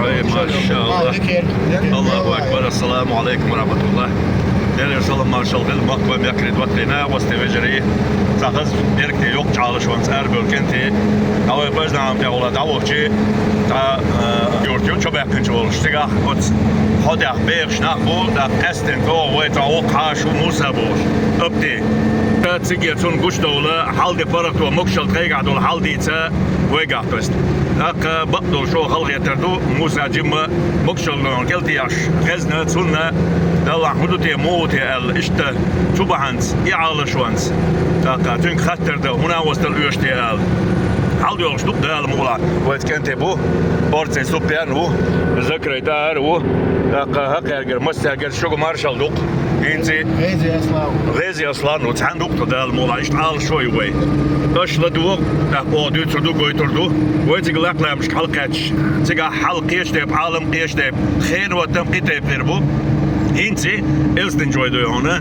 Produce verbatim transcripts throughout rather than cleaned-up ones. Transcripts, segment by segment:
Ай, машалла. Аллаху акбар, ассаламу алейкум ва рахматуллах. Делера салам маршал хила, махква мекри дватли на, васте вежари. Цхьа хаза беркате йоккха Ӏалашонца арабевлла кӀентий. Хьо вай Базнагӏам тӀехула дӀавахча, тӀа, э, юрт ю чо баьккхинчу волуш. Цигахь оцу хьо тӀехь бехаш нах бу, тӀаккха къаьсттина чӀогӀа вай тӀехь воккха хьаша ву Муса бохуш. Апти. Цига цунна гучудовла, хьал де паргӀато могушалла тхайгахь долу хьал дийца, вайгахь кхоьсту. ТӀаккха бакъдолуш оха халахетар ду, Муса жимма могушалла кӀел тӀехьаш хезна, цунна, Далла хӀун ду те, муха те аьлла, иштта цу бахьанца, и Ӏалашонца. ТӀаккха цуьнга хаттар дан, хӀуна вастал оьшу те ала. Хьал доьлхуш ду Дала мукъалахь. Вай кӀентий бу, Орций Супьян ву, Закрай ТӀаьхьара ву, тӀаккха хӀокхаьргара, массаьргара шуьга маршалла ду-кх. ХӀинца ГӀези Аслан. ГӀези Аслан ву, цхьаьна ду-кх тхо Дала мукъалахь, иштта Ӏалашо ю вай. Аша ладогӀа, тӀаккха оха дуьйцур ду, гойтур ду. Вай цига лакхламашка хьалакхаьчча, цигахь хьал кхечу тайпа, Ӏалам кхечу тайпа, хенан ватам кхин тайпа хир бу. ХӀинца Элстинчой дуй хьуна,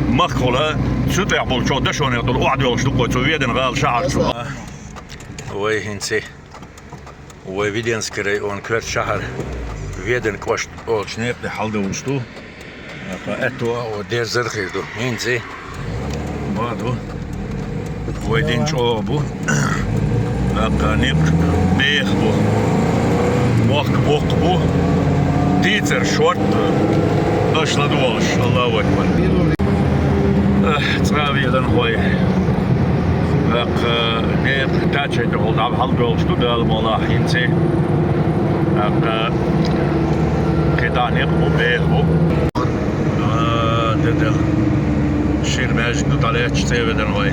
махкахула, цу тӀехь болчу дашонех долу охьадоьлхуш ду-кх вай цу Веданан гӀала шахьар чу. Вай хӀинца Вай Веденский район, коьрта шахьар, Веданан кӀошт олучу некъа тӀе хьаладовлуш ду. Аьтто а дерзар а хир ду. ХӀинца баду. Вай дин чӀогӀа бу. ТӀаккха некъ беха бу. Мохк боккха бу. Дийцар шорта ду. Аша ладогӀалаш. Аллаху акбар. Эх, цкъа а ведан хой. ТӀаккха некъ тачай тӀехула дӀа хьаладоьлхуш ду Дала мукъалахь хӀинца. ТӀаккха кхидӀа некъ бу, беха бу. А, де, де. Шира маьждиг ду дӀалаьтташ цӀе ведан хой.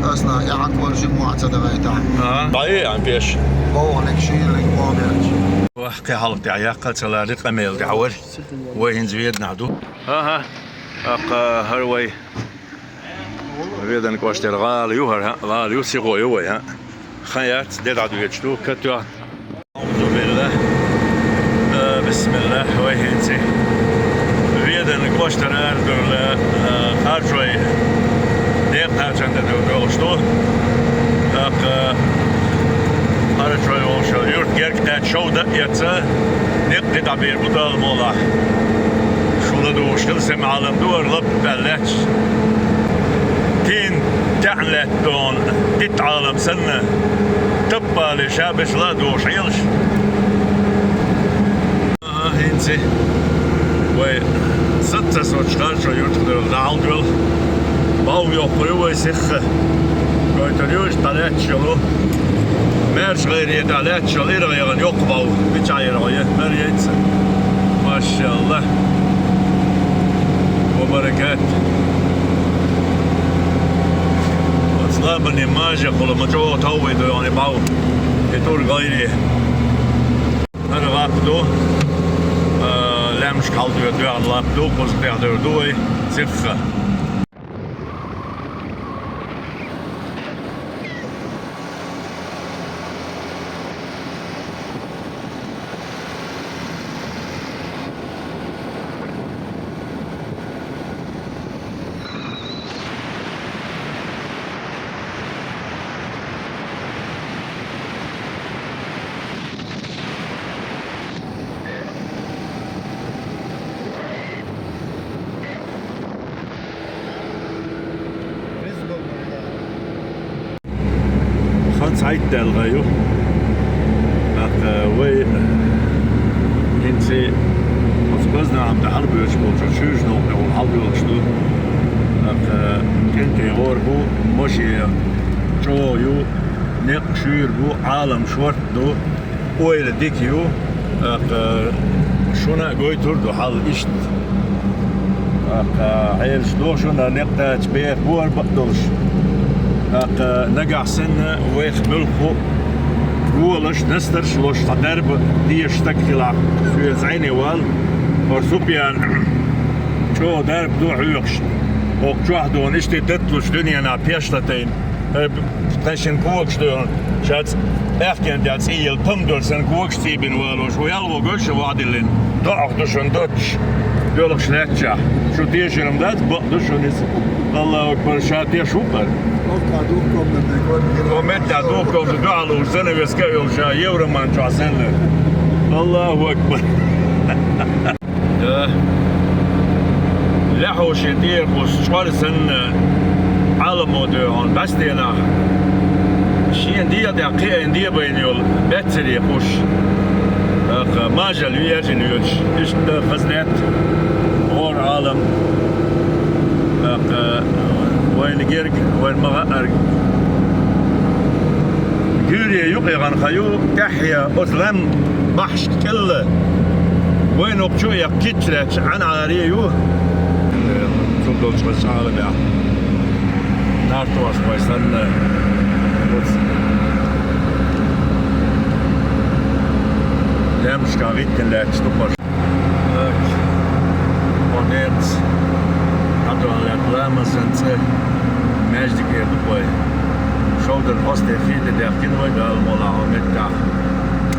Ас нах яхьа кхолчу мохь ца дахайта. А? ДӀа е, ан пеш. Бовхалиг, шийлиг, бовбелча. Вах, кхин хьалха тӀехь яккха ца лаьри къамел тӀехь вара. Вай хӀинца Веданахь ду. ХӀан-хӀа. ТӀаккха хӀара вай Веданан кӀоштара гӀала ю хӀара, гӀала ю, сихо ю вай, хӀан. Хан яц, де дӀадоьдуш ду, катоьхна. Аузубилла. Э, бисмилла, вай хӀинца Веданан кӀоштара арадевлла, э, Кхарачой некъа кхачан тӀе доьлхуш ду. ТӀаккха Кхарачой волуш юрт герга кхаьчча шовда а эцца, некъ кхидӀа бийр бу Дала мукъалахь. Шу ладугӀуш хила, сема Ӏалам ду, хӀара лап баьлла лаьтташ. Кийна тӀаьхьа лаьтта дона итт Ӏалам санна, таппале ша беш ладугӀуш Ӏелаш. А, хӀинца вай саца соцуш Кхарачой юртах девлла дӀахьалдоьлху. Бов йоккхур ю вай сихха. Гойтур ю иштта дӀалаьтташ йолу. Маьрша гӀайре тӀехь лаьтташ йолу иргӀа яхана йоккха бов. Мичахь иргӀа я, хӀара яйца. Машалла. Ва баракат. Оцу лабане мажа хула ма чӀогӀа товвий ду йони бов. И тур гӀайре. ХӀара лап ду, а, лаьмнашка хьалдоьду доьгӀна лап ду, кхуза тӀехь девр ду вай, сихха. Хан цхьайтта даьлла ю. ТӀаккха вай хӀинца оцу Базнагӏам тӀе хьалабоьдуш болчу шуьйрачу новкъа тӀехула хьалабоьлхуш ду. ТӀаккха кӀентий гӀора бу, машен чӀогӀа ю, некъ шуьйра бу, Ӏалам шорта ду. Ойла дика ю, тӀаккха шуна а гойтур ду хьал иштта. ТӀаккха хьелаш доху шуна, некъ тача беха бу хӀара бакъдолуш. ТӀаккха нагахь санна вайх муьлхха а голаш, настарш а лош, цхьа дарба дезаш стаг хилахь, соьца зӀене вала. ХӀара Супьян чӀогӀа дарба ду хьоькхуш. ХӀокху чохь дона иштта датталуш дуьненахь пеш латайна. Э, б-, тхайн шина когаш ду, шаьц аьхкенан тӀехь цӀийелла помидор санна когаш цӀийбина валош, ву ялхо гойтуш вахдиллина. ДоӀах ду шуна доцуш, доьлхуш лаьттачахь. Шу тешар-м дац, бакъ ду шуна иза. Аллаху акбар, ша теш ву-кх хӀара. Охьа духкомнатный квартира. Охьа меттехь духкомнатный дуьхьал лууш, занавеска а йолуш, евроман чохь санна. Аллаху акбар. Да. Лаьхьо шен тӀера кхуссу чкъор санна, Ӏаламо доьхьан бӀаьстенах. Шен дегӀа тӀехь кхиъна дебайна йолу баьццаре кхуссуш. ТӀаккха мажал веъча лоьцуш, иштта хаза лаьтта гӀора Ӏалам. ТӀаккха вайна герга, вайна ма-хаъара, гуьйре юкъе гӀанхьа ю, тӀаьхье оцу лам бахьаш кӀелла. Вайна окху чу а кхиъча лаьтташ Ӏан Ӏаре ю. Цул долчу хаза Ӏаламехь нартош вай санна, оцу лаьмнашкахь гӀиттина лаьтташ ду-кх уьш. Так. Кхо декъаза дӀадоьллина ламазан цӀа маьждиг эр ду-кх вай. Шовдан хьостий хи тӀе даьхкина вай, Дала мукъ лахь, хӀокху меттехь.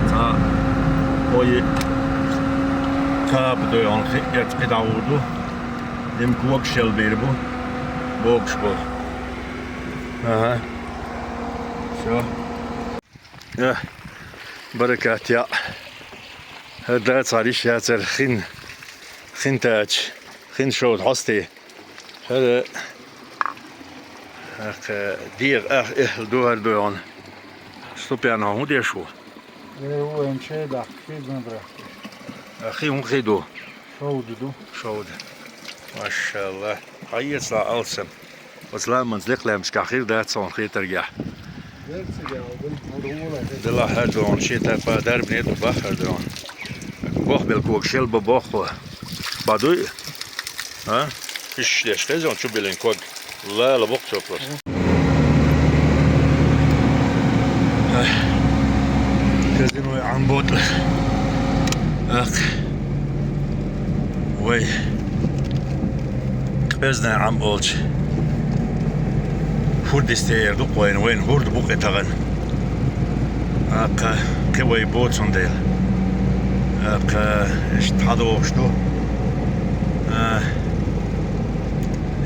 Цхьа кхо йиъ каба доьхьан хи эцна кхидӀа гӀур ду. Дим когаш шел бийр бу, богуш бу. Ага. Всё. Э, баракат яӀ. ХӀара да цхьа риш яцара хин, хин тача, хин шовда хьостий. ХӀара, ах, дегӀа ах, эхь, ду хӀара доьхьан. Ступян, хьо хӀун деш ву? Э, ву, эн шайдахь, хи зун брахь. А хи хӀун хи ду? Шовда ду. Шовда. Машалла. Хьаэца алсам. Оцу ламанца лекха лаьмнашкахь хир дац хьуна хетаргахь. Делахь хӀара доьхьан, шен тайпа дарбане ду бах хӀара доьхьан. Бохбелла когаш шел бо боххо. Ба дуй? А? Иш деш хезон чу билин ког. Лала боккхачо просто. Казино Ӏамбота. Ах. Вай. Кхезнай Ӏам олча. ХӀурдистер ду-кх вайна, вайна хӀурда бу-кх и тахана. Аккха, кхин вай боцун дела. Аккха, иштта хьадогӀуш ду. А,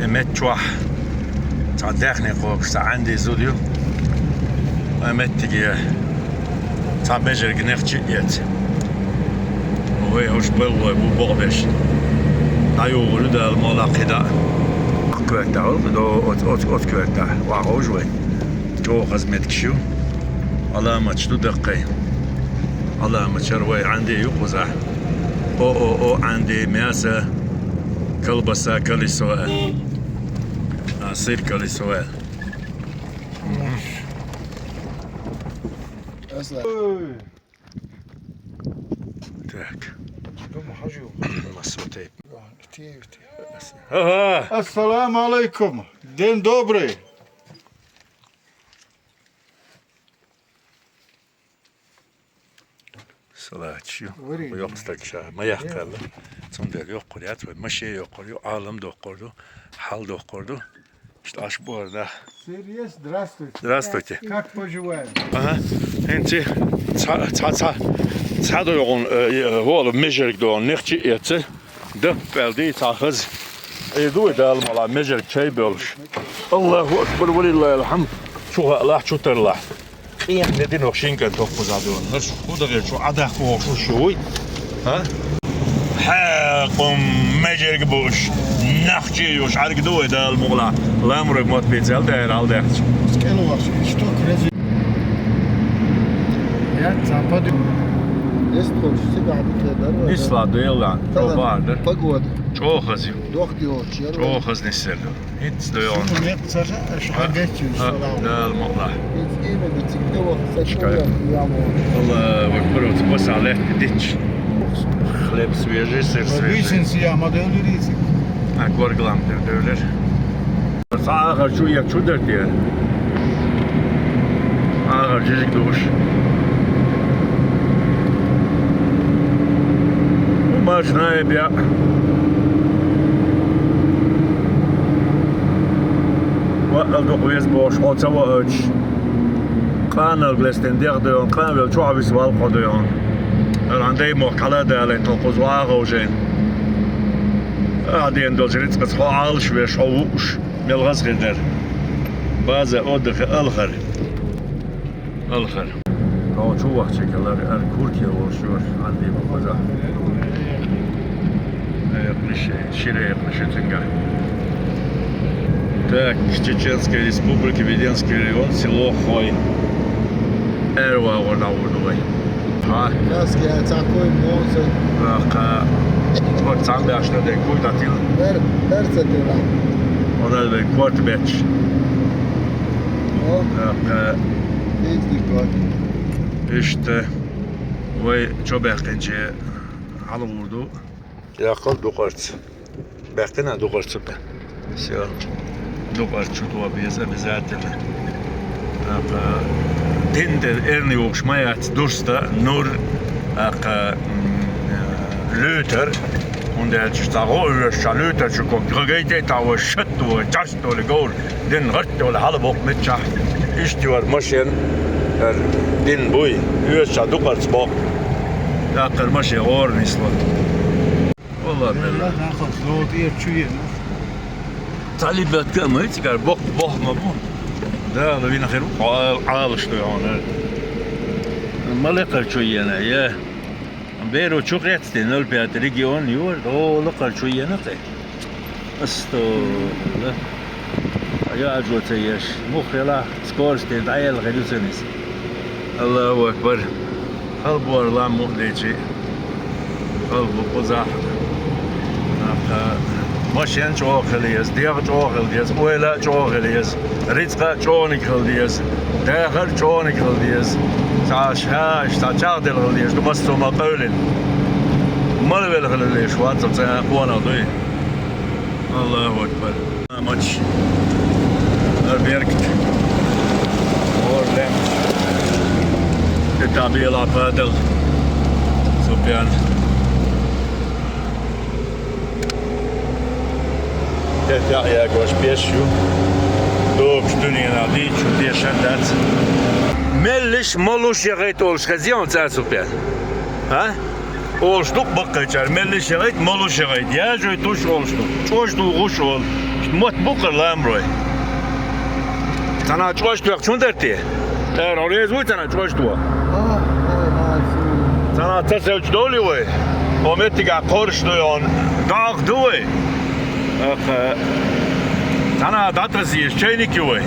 и метта чохь цхьа даьхни кхобуш, цхьа Ӏанди зуда ю. Вай меттиге цхьа межарг нех чу а эца. Вай хӀуш баллой бу бакъбеш. ДӀайогӀур ю Дала мукъ лахь кхидӀа. Оцу коьртахь, оцу, оцу, оцу коьртахь. Ваха ховш вай. ЧӀогӀа хаза меттигаш ю. Ӏаламаташ ду даккхий. Ӏаламаташ, хӀара вай Ӏанди ю кхузахь. О, о, о, Ӏанди, мясо, колбаса, колесо. А, сыр, колесо. Так. Массо тайп. Ага. Ассаламу алейкум. День добрый. Салат ю. Вари. Йоккха стаг ша. Ма яхкалла. Цундела йоккхур яц вай. Машен йоккхур ю, Ӏалам доккхур ду, хьал доккхур ду. Иштта Ӏаш бу хӀара да. Сергей, здравствуйте. Здравствуйте. Как поживаем? Ага. ХӀинца цхьа, цхьа, цхьа, цхьа доьхьан, э, э, хӀола межерг доьхьан, нех чу а эца. Даппал дий цхьа хаза. Э, дуй Дала мукъ лахь, межерг чай боьлуш. Аллаху акбар, валиллахил хьамд. Чу хаалахь, чу тарлахь. Къемат де динах шин кӀант хӀокхузахь доьхьан. ХӀара шу хӀун дан гӀерта, шу Ӏадахка вогӀуш ву шу вуй? А? Хьекъум, межерг бу уьш. Нах чу а юуш, Ӏаьрга ду вай Дала мукъ лахь. Ламург мотт бийца аьлла, дера хьалдаьхча. КӀелвахча, иштта крезий. Я цхьа погода. Эс тхуна шу цигахь ду те дар вай. Исла ду елла. Чо бахьар дар. Погода. ЧӀогӀа хаза ю. Дохк йолчу яр вай. ЧӀогӀа хаза нисдер ду. ХӀинца доьхьан. Шуна мекх ца хаьа, аша хьан гечйина, а, салам. Дала мукъ лахь. ХӀинца ийман ду цига тӀе ваха, са чу ваха, я мо. Аллаху акбар, оцу баса лаьтта дитча. Хлеб свежий, сыр свежий. Бийсинца я ма девлира иза. А, горгалам тера девлира. Цхьа ахар чу я чу дара те? Ахар жижиг дууш. Машина а беа. Ваъал дукха веза бохуш, хьо ца ваоьцуш. Къаналг лестина дегӀ доьхьан, къанвелла чохь виса валкхо доьхьан. Ара хьан дай мохк хьала а далийна, тхо кхуза ваха а ховшийна. Ахьа дена долчу рицкъаца хьо Ӏалаш веш, хьо вууш. Мел хаза хир дара. База отдыха Алхара. Алхара. О, чу вахча калар, ар курке волшур, анди бахаза. Экъниш, шире экъниш цинга. Так, Чеченская Республика, Веденский район, село Хой. Эрва гъорда урдугай. Ха. Каски ацакой монсен. Рака. Вот сам бяшта де куй датил. Бер, бер цатила. Она бен корт беч. О. Рака. Издикот. Иштта вай чо баьккхинче хьалгӀур ду. Яккхал дукъарца. Баьккхина дукъарца. Всё. Дукъарца чу тоба беза обязательно. Ака, дин тӀера эрна йогӀуш ма яц дурста, нур, ака, м, э, лоьтар. ХӀунда аьлча цхьа гӀо оьшуча лоьтар чу ког гӀагайтӀе а тӀа вай шатта вай, чарш доли говр. Дин гӀарт доли хьалабоккха миччахь. Иштта вар машен, ар дин буй, оьшуча дукъарца боккха. Даккхар машен гӀора нисло. Валла, белла. Нахал зовут я чуена. Талибатка мы цигар боккха бохма бу. Да, лавина хир, Ӏалаш ду яна. Малакар чуена, я. Беро чу гӀецте, ноль пять регион юр, о, лакхар чу ена те. Астагфирулла. Я ажо ца еш. Мухрела скорости даял гелюсенис. Аллаху акбар. Халбуар лам мухдечи. Халбу кузах. Аха. Машин чохал ез, дегӀ чохал ез, ойла чохал ез. Рицкъа чӀоник хила деза, дахар чӀоник хила деза. Цхьа шаьш, цхьа чӀагӀдала хила деза, ду массо ма къевлина. Мала вела хила леш вац, цхьа къонах дуй. Аллаху акбар. Амач. Ар беркат. Ор лем. Тетабела падал. Супян. Тетя ягош пеш ю. Докуш дуьненал дийчу дешан дац. Меллиш, молуш ягӀайт олуш хезий хьуна цӀа супер? А? Олуш дукха баккхайчара, меллиш ягӀайт, молуш ягӀайт. Яжой туш олуш ду. ЧӀош ду гӀуш олу. Мотт букхар ламрой. Цана чӀош тоьхчун дара те? Эр, реза вуй цана чӀош ду? Цана ца севчу долу вай? О меттигахь кхорш ду йон. ДоӀах ду вай? Аха. Цана дӀатасийша чайник ю вай.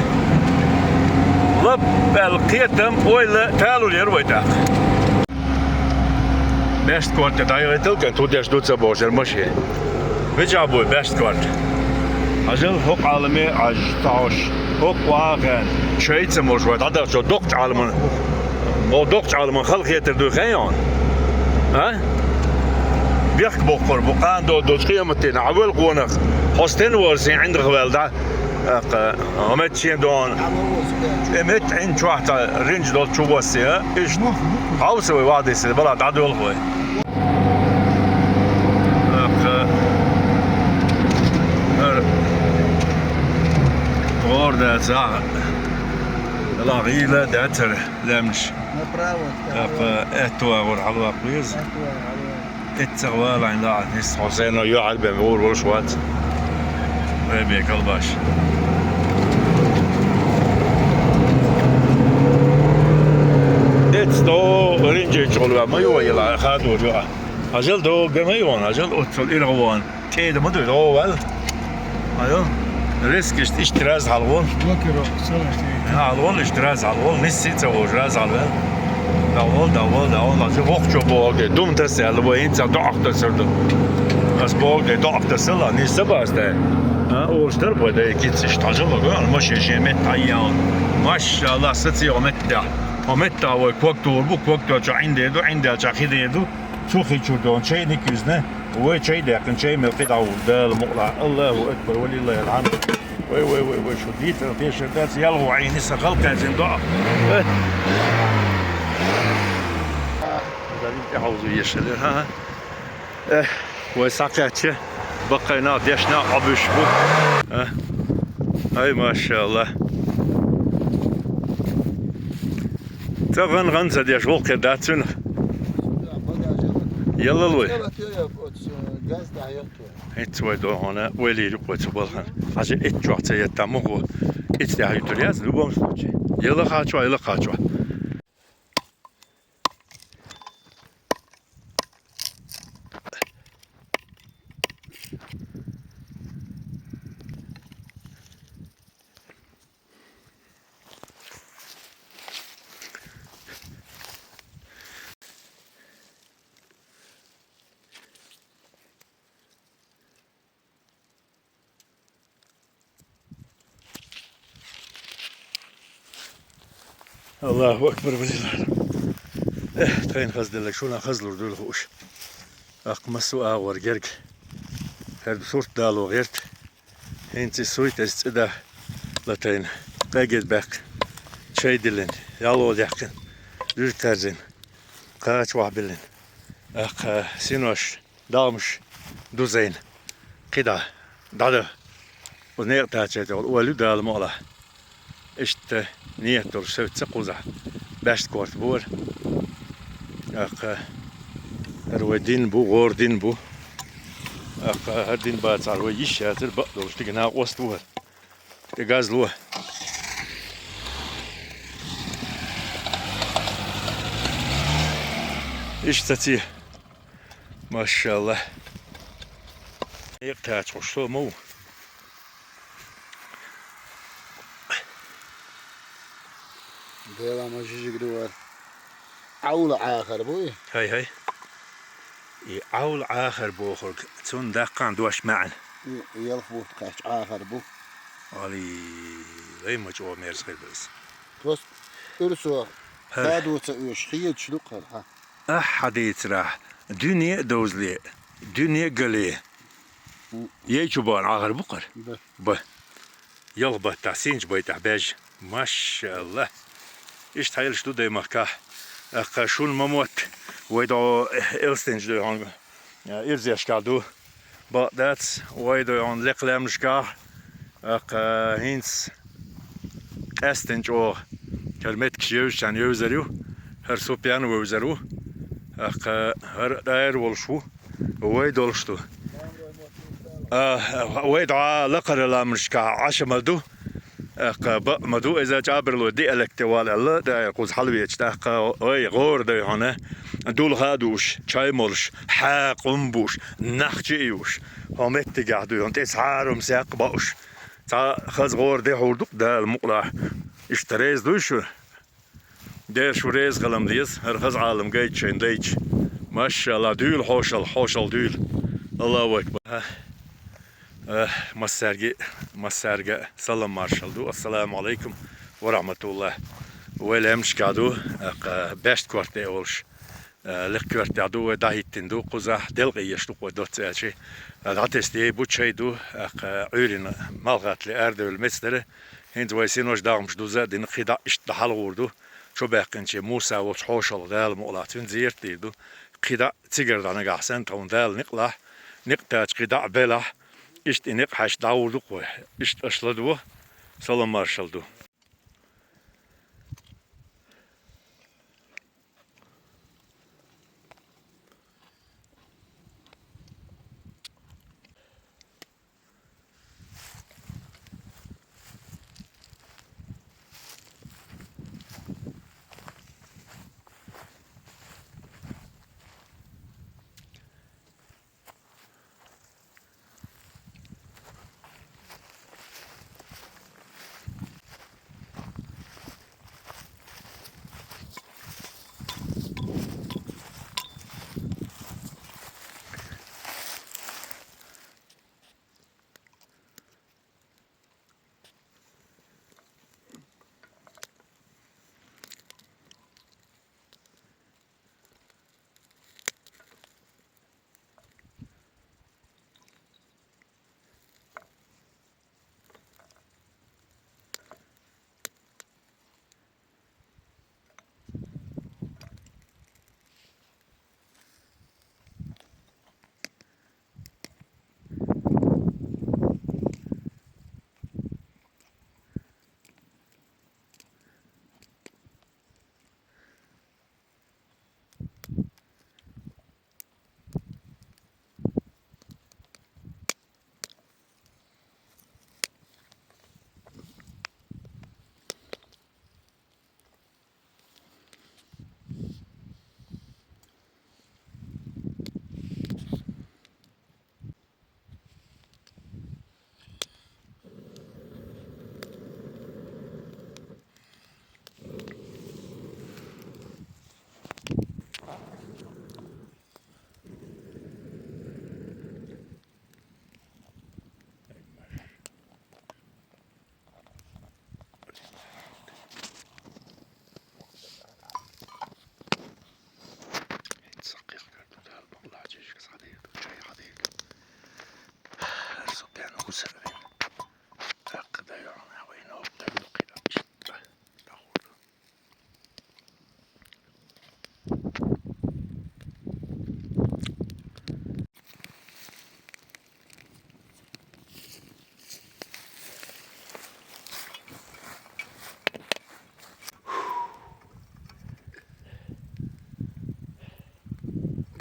Лап аьлла кхетам, ойла, талур яра вай тӀаккха. Бешт корта дӀайгӀайтал кан, ту деш ду ца бохуш яра машен. Вижа буй бешт корта. Хьажал, хӀокху Ӏаламе Ӏаж, тахьош. ХӀокху вахана. Шайца молуш вай, дӀадахчо доккхачу Ӏаламан. Мо доккхачу Ӏаламан хала хетар дуй хен йон? А? Бехк боккхур бу, къан до доцу къематдийнахь, Ӏавел къонах. Хьо стен вара сайн ӀиндагӀ ваьлла дӀа? Аккха, хӀо мет шен дон. Э, мет Ӏин чохь цхьа ринч долчу гӀоссий, а? Иштта. Хьовса вай вахдисира, бала дӀадоьлху вай. Аккха, ар, гӀор дац, а? Ла гӀийла дацара лаьмнаш. Направо. Аккха, аьтту агӀор хьалаваккха веза. Аьтту агӀор хьалаваккха. ЭццагӀа валайн лаахь, нис Хьусейно юьхьар бен вур волуш вац. Вай бен калбаш. Эццо ринчийчу гӀулва ма ю вай ила, хадур ю а. Ажал догга ма ю ван, ажал оццул иргӀа ван. ТӀеда ма ду, догӀа вал. Айо, резкаш иштта раз хьалгӀол. Блокировка, салаш тӀе. ХьалгӀол иштта раз хьалгӀол, нисси ца вожа раз хьалвел. ДагӀол, дагӀол, дагӀол, аса вокхучо боху, дум тасаьлла, вай хӀинца доӀах тасар ду. Ас боху, доӀах тасала, нисса баста. А, олуш дар бой, дай кициш, тажа лого, машин шен мет тайян. Машалла, саци о меттехь. О меттехь вай ког тур бу, ког тур чу Ӏиндер ду, Ӏиндер чу хидер ду. Цу хи чур дон чайник юзна. Вай чай даьккхина, чай мел кхидӀа ву, Дала мукъалахь. Аллаху акбар, валиллахил хьамд. Вай, вай, вай, вай, шу дийцар, тешар дац, ялхо Ӏийни сан халкъаьзина доӀа. Э. Далин тӀехьовзу ешале, хӀа? Э, вай схьакхаьчча, баккхайна, дешна, Ӏобуьш бу. Э. Ай, машалла. Ца гӀан-гӀан ца деш, воккхе дац цуьнан. Ялал вай. Газ дӀахьоьтту. ХӀинца вай дохьуна, вай лийриг вай цу балхана. Хьажа, итт чохь ца етта муха. Итт тӀехь юьтур яц, в любом случае. Яла хачо, яла хачо. Аллаху акбар, валиллахи. Эх, тхайна хазделлаг, шуна хазлур дуйла хууш. Акх массо а агӀор герг. ХӀара сурт дало гӀерт. ХӀинца суйта эс цӀи да латайна. Къегед баьккхина. Чай диллина. Ялол яьккхина. Жуьжг кхаьрзина. Кхача вахь биллина. Акх синош, дагӀмаш дузайна. КхидӀа. ДӀада. Оцу некъа тача тӀехула ойла ю Дала мукъалахь. Иштта ниет долуш севца кхузахь баьшта корта бора. Акха, хӀара вай дин бу, гӀора дин бу. Акха, хӀара дин бацахьара вай йиш яцара, бакъ долуш дика накъост ву хӀара. ТӀе газло. Иштта ца. Машалла. Экъ тача гӀуш со ма ву. Дела ма жижиг ду вара. Ӏовла Ӏахар бу и? Хай, хай. И Ӏовла Ӏахар бохург, цунна даккхана дош маьӀна. И, и ялх бутт кхаьчча Ӏахар бу. Али, вай ма чӀогӀа мерза хир бу иза. Просто уьрсо хӀара. Садо ца оьшу, хедаш ду кхара хьан. Ахьа дийцарахь, дуьне а довзале, дуьне а гале. Яй чу бахана Ӏахар бу кхара? Ба. Ба. Ялх баттахь сийначу байтахь баьжжа. Машалла. Иштта хьелаш ду даймахкахь. Акха шуна ма мотт. Вай догӀу элстинчу дуй хьуна, ирзешкахь ду. Бакъ дац, вай дуй хьуна лекха лаьмнашкахь. Акха хӀинца къаьстина чӀогӀа. ХӀара меттигаш евзачарна евзар ю. ХӀара Супьян вевзар ву. Акха хӀара тӀера волуш ву. Вай долуш ду. А, вай дӀа лакхара ламнашкахь Ӏаша ма ду. Акха бакъ ма ду, иза чӀабарло диалекте вала аьлла, тӀера кхуза хьалавеча тӀаккха вай гӀора дай хьуна, дулха а дууш, чай молуш, хьа къум бууш, нах чу а юуш, хьо меттигехь дуй хьуна, тӀе цхьа а рум саккха бауш. Цхьа хаза гӀора де хьур ду-кх Дала мукъалахь. Иштта реза дуй шу? Дера шу реза хила-м деза, хӀара хаза Ӏалам гайта шайна дайча. Машалла, дуьйла хьошалла, хьошалла дуьйла. Аллаху акбар. Э, массаьрга, массаьрга салам маршалла ду. Ассаламу алайкум ва рахматуллах. Вай лаьмнашкахь ду, акха, баьшта корта тӀе а волуш. Э, лекха коьртехь ду, вай дӀахӀиттина ду, кхузахь делкъе еш ду-кх вай доцца аьлча. Э, дӀатесте бу, чай ду, акха, Ӏуьйрина малхаттале арадевлла меца дара. ХӀинца вай синош, дагӀмаш дуза а дина, кхидӀа иштта дӀахьалхур ду. Чубаьккхинче Муса волчу хьошалгӀа Дала мукъалахь цуьнан зерат дийр ду. КхидӀа цигара дӀа нагахь санна тхуна Дала некъ лахь, некъ тача кхидӀа белахь, иштта и некъ хьаьшна дӀагӀур ду-кх вай. Иштта аша ладо, салам маршалла ду. Кусар. Так, даёрна, вай, ну, так, ну, кида.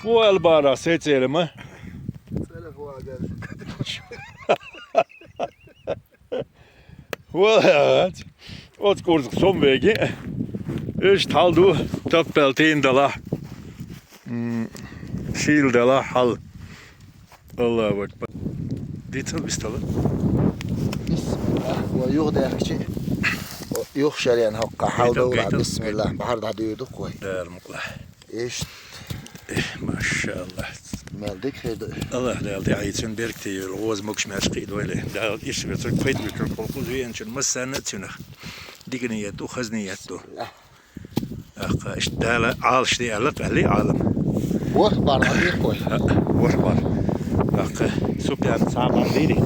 Бу албара сецерма. Валац. Оц курзук сом веги. Иш талду таппел тин дала. М, шил дала хал. Аллаху акбар. Дицал бистала. Бисмиллах. Ва юх деркчи. Юх шарян хокка хал Гайтал, дала. Гайтал. Бисмиллах. Бахар да дюдук кой. Дер мукла. Ишт. Э, машаллах. Мелдик хеду. Аллах Таала дяхицун беркте йол, оз мокш мячки дойле. Да, иш вецер квайт векер колхоз венчун масана цюнах. Дигни яту, хазни яту. Аха, ишт дала алш ди алак али алам. Вор бар, али кой. Вор бар. Аха, Супян сабар дири.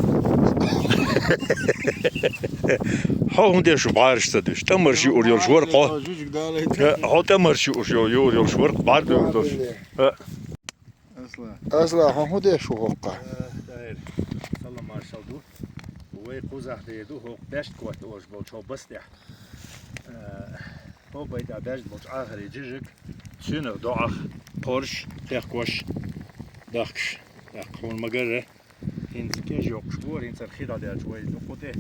Хо хунде шу барш та душ. Тамар ши ур йол швар ко. Жужик дала. Хо тамар ши ур йол, йол швар бар душ. Ха. Асла. Асла, ха, ху де шу хокка. Э, дайр. Салам маршал ду. Вай кузах де ду, хок бешт кват ош бол чо бас де. Э, хо байда бешт бол ахри жижик. Сюнер доах, корш, кех кош. Дахкш. Дах хун магаре. Хин скеж йокш бор, хин сар хида де чвай ду куте.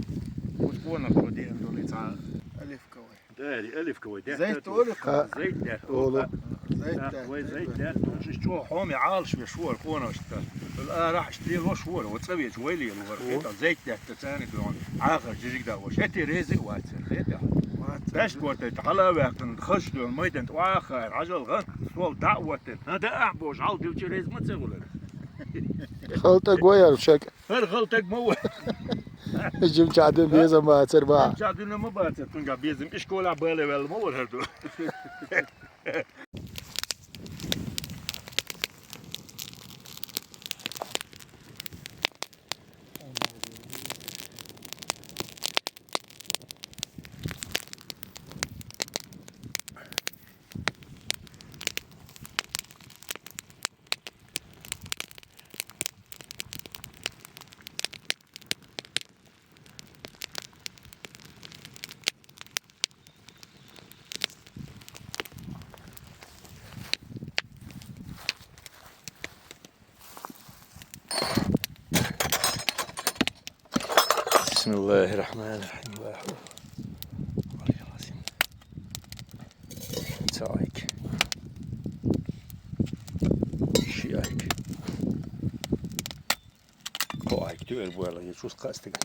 Кут бона куте ду лица. Алиф кавай. Дайри, алиф кавай, дехтар. Зайт олу. Ха. Зайт дехтар. Олу. Зайт дехтар. Вай зайт дехтар. Шиш чо хоми алш ве шуар конашта. Ала рахш ле ло шуар, о цаве чвай ле ло вар. О. Хета зайт дехтар цани дон. Аха жижиг да вош. Эти рези вацер. Хета. Вацер. Беш корта тала вахтан хаш дон майдан тва хар. Ажал ган сол да ватен. Хада а бош ал дилчи рез ма цегулар. Халта гояр шак. Гьар гъалтак ма ва. Жим чаду безам бацар ба. Жим чаду нама бацар, тунга безам ишкола бала вал ма вар гьарду. بسم الله الرحمن الرحيم. الله أكبر. والله العظيم. Цайк. Ши айк. Кхо айк тюгер буала, я чус кастыган.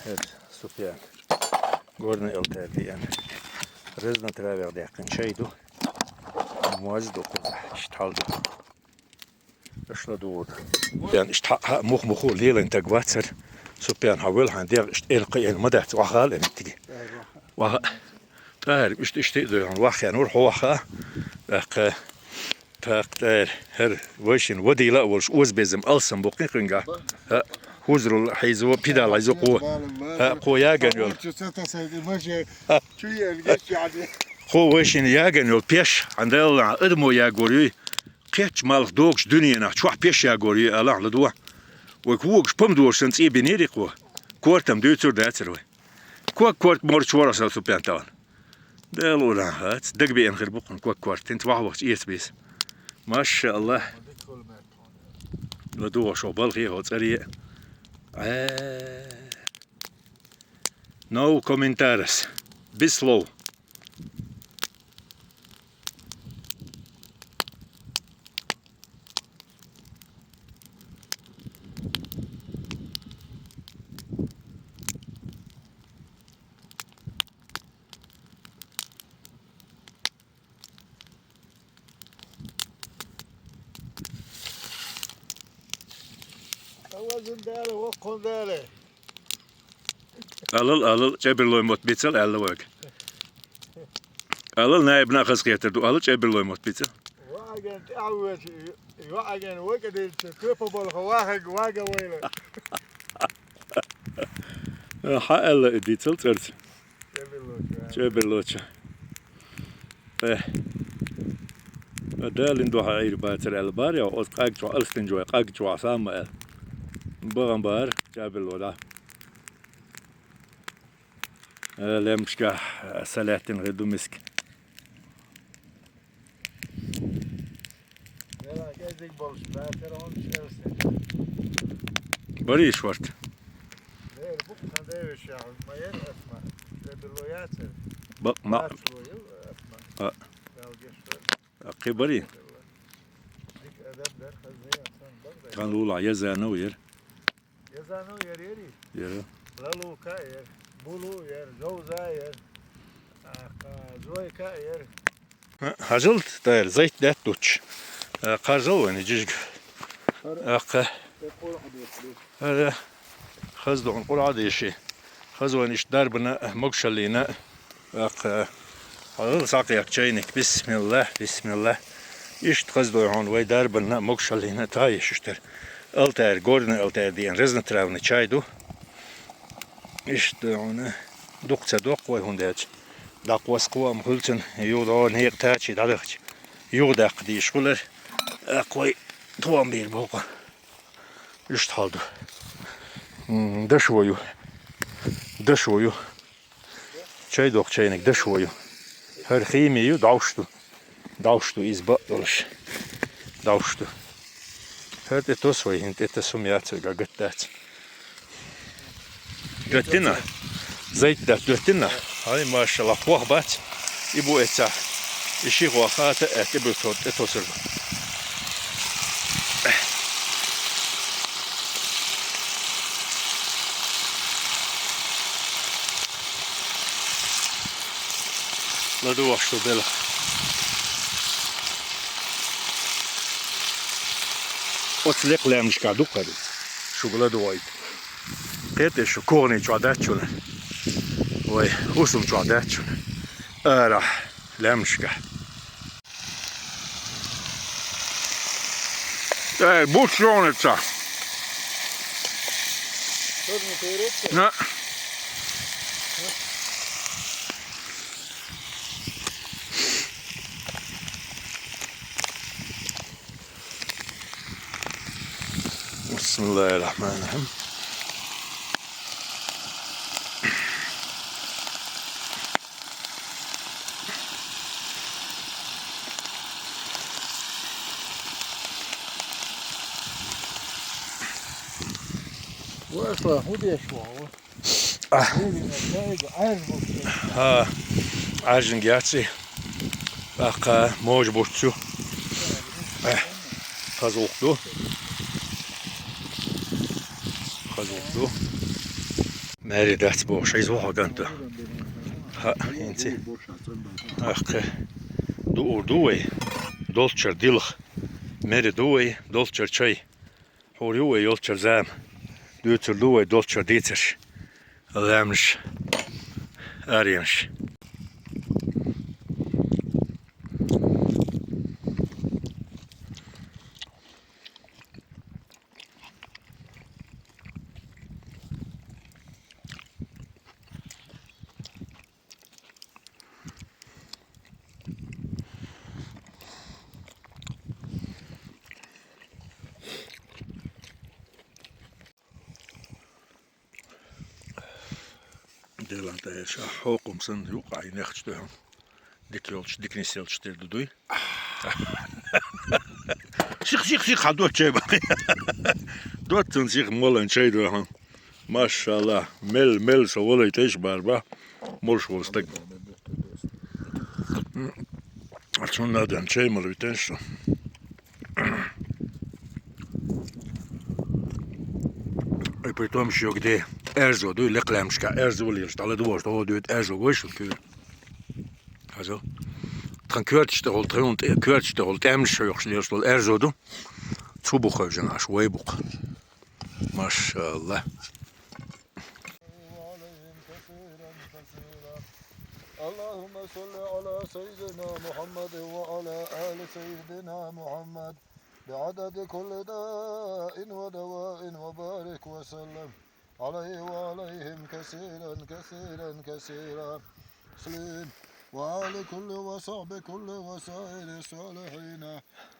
Эт, Супьян. Горный алтарь диан. Резна травер дякын чайду. Муаз ду куда, шталду. Ашла дуд. Ян ишта ха мух муху лилан тагвацар. Супьян хавел хан дер ишт эл кы эл мадац, вахал эн тиги. Ваха. Тар ишт ишти дуян вахян ур хо ваха. Так, так, тар. Хер вайшин вадила волш уз безим алсам букни кынга. Ха, хузрул хайзу пидал хайзу ку. Ха, ку яган йол. Ха. Ку вайшин яган йол пеш, андал адмо ягорюй. Кеч малх догш дунина, чух пеш ягорюй, Аллах ладуа. Вай кугш помдоршан ци бинери ку. Кортам дюцур дацар вай. Куак корт морч вораса Супьян таван. Дел уран хац, дагби эн хир букун куак корт, тент вах вах иес бис. Машаллах. Ладуа шо балхи хо цари. Э. No commentaries. Без слов. Алал, алал, чеберлой мот бицел, алла вак. Алал, наиб нахас кетерду, алал, чеберлой мот бицел. ТӀаьхьавеча, йоӀаген вакӀа дилча, кепа болх вахаг вага вайла. Хьа аьлла и дицал цӀарца. ЧӀеберлоча. ЧӀеберлоча. Э. Далин дуьхьа Ӏийр бацар аьлла бар, я, оз къаг чу, алстинчу вай, къаг чу вахь сама аьлла. Баган бар, чӀаберло да. Э, лембашка, э, салаьттин гӀир ду миска. Дела кӀезиг болуш, баьцара хӀунда шерсте. Барийш варт. Дера, буккха девиш яхь, ма ер атма. Дебило яцар. Бакъ ма. Бац ло ю, атма. А. Дал геш вер. А, кхи барий? Дик адам дар, хазне асан, бакъ дар. Кан лула, я занов ер. Язану ер ери? Ера. Лалу ка ер, булу ер, жовза ер, а, ка, зой ка ер. Хьажалт, тайр, зайт деттуч. Э, кхарзал вайна жижиг. Аккха. Ара, хаза догӀун Къуръа деши. Хаза вайна иш дарбана, могушаллина. Аккха, хьалал сакъяк чайник. Бисмилла, бисмилла. Иштта хаза дой хьуна вай дарбанна, могушаллина, тайеш иштар. Алтари, горный алтари диэн разнотравный чай ду. Иштта дой хьуна дукха ца доккху вай хӀунда аьлча. ДӀакхоскхо ам хуьлцан, юха дӀо некъ тачи дӀадахча. Юха даккха дийш хулар. Аккха вай тхом бийр бокъу. Иштта хьал ду. М, дашо ю. Дашо ю. Чай доху чайниг дашо ю. ХӀара хими ю, дӀовш ду. ДӀовш ду, иза баъ долуш. ДӀовш ду. ХӀара тӀе тосу вай, хӀинца тӀе тасу хӀума яц вайга, гатдац. Доьттина? Зайт дац, доьттина? Ай, машалла, хох бац. И бу эца. И ши хох хата, э, тӀе бу тхо, тӀе тосур бу. ЛадувгӀаш ду белха. Оцу лекха лаьмнашка ду-кх хӀара иза. Шуьга ладувгӀийта. Кхетий шу, когӀаний чохь дац шуна? Вай, хӀусам чохь дац шуна? Арахь, лаьмнашка. Э, буц шуна ца. На. بسم الله الرحمن الرحيم. Ваша, хӀун деш ву хьо? А. Деррина чайга Ӏаьржа бу. ХӀа, Ӏаьржинг яц и. Аккха можа буц ю. Э, хаза гӀуллакх ду. Хаза гӀуллакх ду. Маьре дац бохуш, иза ву хьо кӀант. ХӀаъ, хӀинца. Аккха. Дуур ду вай. Долччара дилха. Маьре ду вай, долччара чай. Хьур ю вай йолччара зама. Дуьйцур ду вай долччара дийцарш. Лаьмнаш. Аренаш. Делан тӀе ша хьокхум санна юкъа Ӏайнехча дуьхьал. Дика йолчу, дика нис йолчу тера ду дуй? Сих, сих, сих, хьан доцу чай бан. Доццун сих молан чай ду хьан. Машалла, мел, мел со волай тайш бар ба. Молуш волу стаг. Ацун надан чай мала витен со. И притом шо где? Эрзо дуй, лекха лаьмнашка эрзо лелаш, дӀала дугӀуш, дӀо дуьйта эрзо гойш ву куьйра. Хаза. Тхан коьрташ тӀехула, тхан тӀе-, коьрташ тӀехула тӀемаш хьоькхуш лелаш долу эрзо ду. Цу бу хевшина аш, вай бу-кх. Машалла. اللهم صل على سيدنا محمد وعلى آل سيدنا محمد بعدد كل داء ودواء وبارك وسلم عليه وعليهم كثيرا كثيرا كثيرا. وآل كل وصحب كل وسائر الصالحين.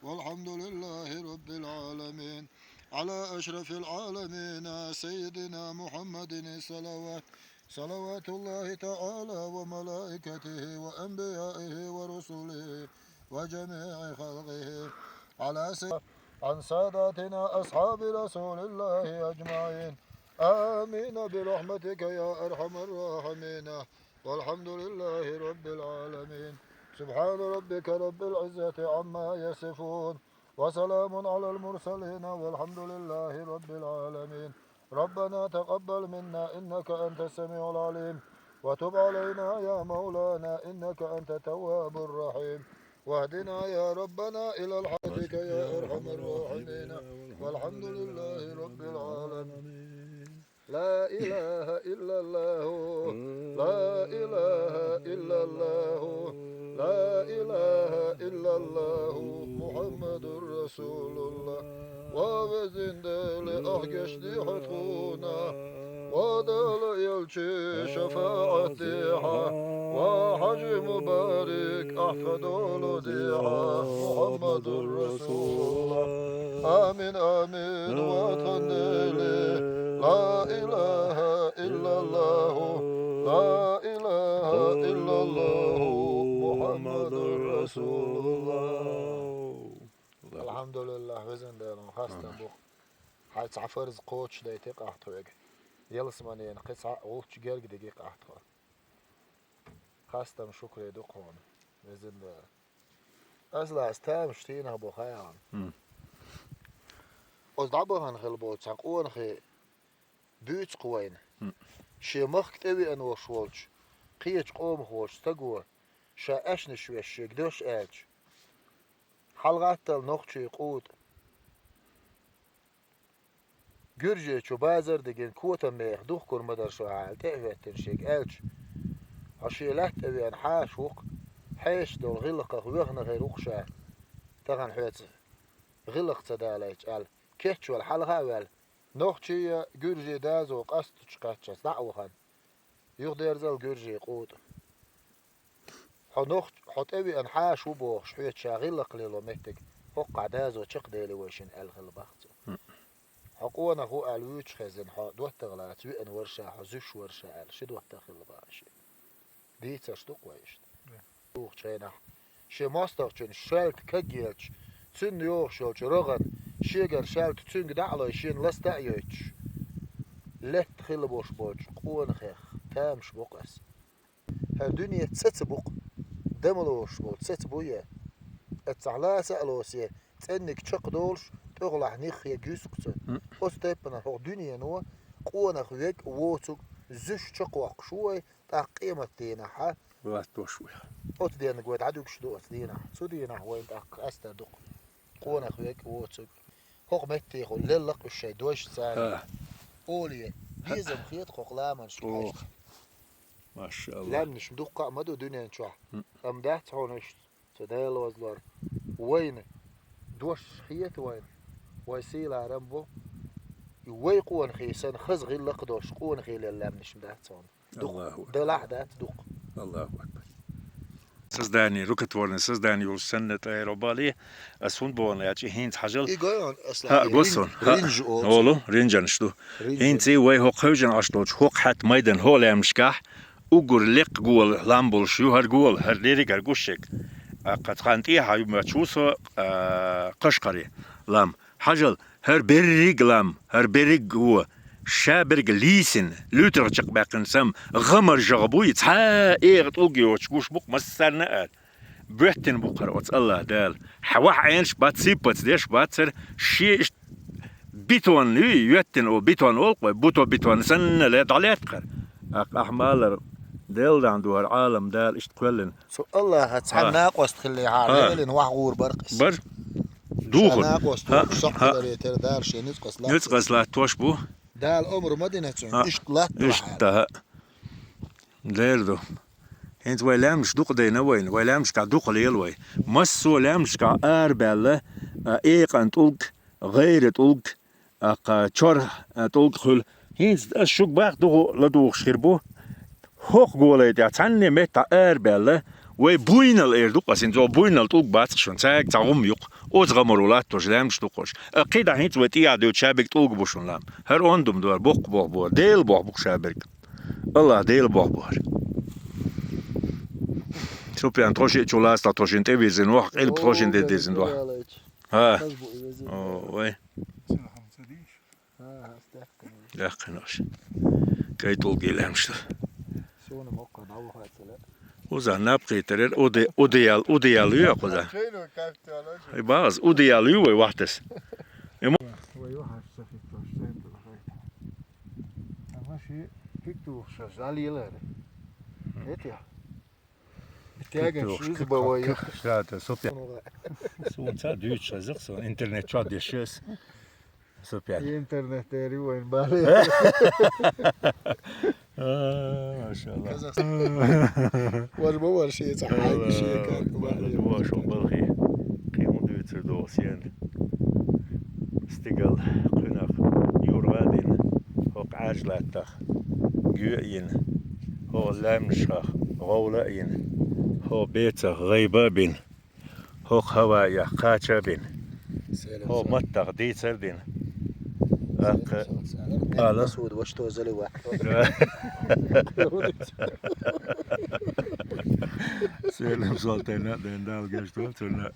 والحمد لله رب العالمين. على أشرف العالمين سيدنا محمد الصلوات، صلوات الله تعالى وملائكته وأنبيائه ورسله وجميع خلقه، على سي-، عن ساداتنا أصحاب رسول الله أجمعين. آمين برحمتك يا أرحم الراحمين. والحمد لله رب العالمين. سبحان ربك رب العزة عما يصفون. وسلام على المرسلين والحمد لله رب العالمين. ربنا تقبل منا إنك أنت السميع العليم. وتب علينا يا مولانا إنك أنت التواب الرحيم. واهدنا يا ربنا إلى الحق يا أرحم الراحمين. والحمد لله رب العالمين. لا إله إلا الله. لا إله إلا الله. لا إله إلا الله. محمد رسول الله. Ва везан Дела, ахь гечдехьа тхуна. Ва Дала, элча шафаӀат дехьа. Ва Хьажи Мубарак, ахь тха дола дехьа. Мухьаммадур Расулуллах. Амин, амин, ва тхан Дела. Ла илаха иллаллаху. Ла илаха иллаллаху. Мухьаммадур Расулуллах. Алхьамдулиллах, везан Дела, хастам бу. Хьай цхьа фарз кхочушдайтира ахь тхоьга. Ялсаманена кхин цхьа гӀулч герга дигира ахь тхо. Хастам, шукр ду хьуна, везан Дела. Аса лаьцна тамаш тийна бу хьайна. Хм. Оцу дӀабахана хилла болчу цхьа къонахе буьйцу-кх вайна. Хм. Шен махка тӀевеана волуш волчу кхечу къомах волчу стага ша аьшнаш веш шега дош аьлча, хьалагӀаттал нохчийн къута. Гуьржечу базар дигина котам меха духкур ма дара шу аьлла, тӀе а хӀоьттина шега аьлча, хьо шен лаьтта тӀе веана хьаша ву-кх, хьешаш долу гӀиллакхах вехна хир ву-кх ша, тахана хьоьца гӀиллакх ца далайча аьлла, кечвелла хьалха а ваьлла, нохчий а, гуьржий дазо къастачу кхаччас дӀа а вахана, юхадерзал гуьржийн къута. Хьо нохч-, хьо тӀевеана хьаша ву бохуш, хьоьца ша гӀиллакх лело меттиг, хӀоккхахь дазо чекхдели вай шина аьлла хилла бах цо. Хьо къонах ву аьлла вуьйцуш хезна, хьо доттагӀа лаца веана вара ша, хьо зуьйш вара ша аьлла, ши доттагӀа хилла бах шен. Дийцарш ду-кх вай иштта. Тухучу хенахь шен мостагӀчун шаьлта кагъелча, цуьнан йогӀуш йолчу рогӀан шегара шаьлта цуьнга дӀа а лой, шена ласта а йойтуш, летта хилла болуш болчу къонахех тамаш боккху аса. ХӀара дуьне цаца бу-кх, дан ма лоруш болу цаца бу е, эццахь ласа а лосе, цӀенниг чекхдолуш, тӀехулахь ниххе гуьсу-кх цунна. Оцу тайпана хӀокху дуьнено къонах вег а, воцург а зуьйш чекхвоккхуш ву вай, тӀаккха къематдийнахь латтош ву. Оцу денга вай дӀадуьгуш ду оцу дийнахь. Цу дийнахь вайна тӀаккха къастар ду-кх къонах вег а, воцург а. ХӀокху меттехула лелла-кх уьш шайн дойшца цара. Оле, безам хета хӀокху ламанашка хьаьжча. Машалла. Лаьмнаш дуккха а ма ду дуьнен чохь. Амма дац хьуна иштта, цу Дала вазлор, вайна дош хета вайна, вай сийлахь рам бу. И вай къонахий санна хаза гӀиллакх а долуш, къонахий лелла лаьмнаш ма дац хьуна. Дукха. Аллаху акбар. Далахь дац дукха. Аллаху акбар. Создание, рукотворное создание йолуш санна тӀера бали, ас хӀунда боху аьлча, хӀинца хьажал. И гой хьуна, аса хӀа, гой суна. Ринж, хӀа, ринж олу. Олу, ринжанаш ду. Ринж. ХӀинца вай хӀокху хевшина Ӏаш долчу хӀокху хьаьтта майдан хӀокху лаьмнашкахь уггар лекха гола лам болуш ю хӀара гола, хӀара дерриг а хӀара гуш ерг. Аккха цхьана тӀехьа ю моьттуш ву со, а, Кхашкхаре лам. Хьажал, хӀара берриг а лам, хӀара берриг а вон, ша берриг а лийсина, луьйтарх чекхбаьккхина сам, гӀамар жагӀа буй, цхьа а эгӀа тӀулг йоцуш гуш бу-кх массарна а ара. Боьттина бу-кх хӀара оцу Аллах Дала. Хьан ваха Ӏенаш бац, сиппац деш бац хӀара, шен иштта бетон юй, йоьттина о, бетон олу-кх вай, буто бетон санна ле дӀалаьтта хӀара. Аккха ахь малар Делан дан ду хӀара Ӏалам Дала иштта кхоьллина. Цу Аллаха цхьа накъост хиллехьара, Делан ваха гӀур бара-кх иза. Бар. Духар. Ша накъост волуш сакъ хиларе тера Дала шен ницкъаца латтош. Ницкъаца латтош бу. Дала омра ма дина цунна, иштта латталахьара. Иштта, хӀа. Лер ду. ХӀинца вай лаьмнаш дукха дайна вайна, вай лаьмнашкахь дукха лела вай. Массо а лаьмнашкахь арабаьлла, а, экъан тӀулг, гӀайра тӀулг, а, кха, чор, а, тӀулг хуьлу. ХӀинца ас шуьга баккха дукха ладугӀуш хир бу. ХӀокху голай тӀехь цхьанне меттахь арабаьлла, вай буйнал эр ду-кх ас, хӀинца буйнал тӀулг бац-кх шуна, цаьрга цхьа гӀум ю-кх. Оцу гӀамаро латтош лаьмнаш ду-кх уьш. А кхидӀа хӀинца вай тӀехьа дуьйцу шаберг тӀулг бу шуна лаьмна. ХӀара онда ма ду, боккха болх бу хӀара. Дела болх бу-кх шаберг. АллахӀ Дела болх бу хӀара. Супьян, тхо шиъ чу лаца, тхо шина тӀе вирзина вахь, къилба тхо шина де дирзина вахь. ХӀа. О, вай. Яьккхина аша. КӀай тӀулге лаьмнаш ду. Уза наб кхийтарера, уди-, удиял, удиял ю кхуза. Ай, база, удиял ю вай вахтас. Вай вахаш ца хиттош, центр хай. Амма ши пик тухуш, жал йилар. Этя. Теган шуьза бавай. Шата, супер. Суна ца дуьйцуш хеза-кх суна, интернет чохь деш ас. Супер. Интернет дери вайн бале. А, машалла. Казахстан. Вар ма вар ши цхьа хьайга ши кар ма. Вар шо балхи. Кхин хӀун дуьйцур доху сен? Стигал кхуьнах юргӀа а дина, хӀокху Ӏаьржа латтах гоьа а йина, хӀокху лаьмнашках гӀовла а йина, хӀокху бецах гӀайба а бина, хӀокху хӀаваях кхача а бина, хӀокху маттах дийцар а дина. Аккха ала. Суд ваша тозали ваьхьа. Селам Султана, ден Дала гечдойла цунна.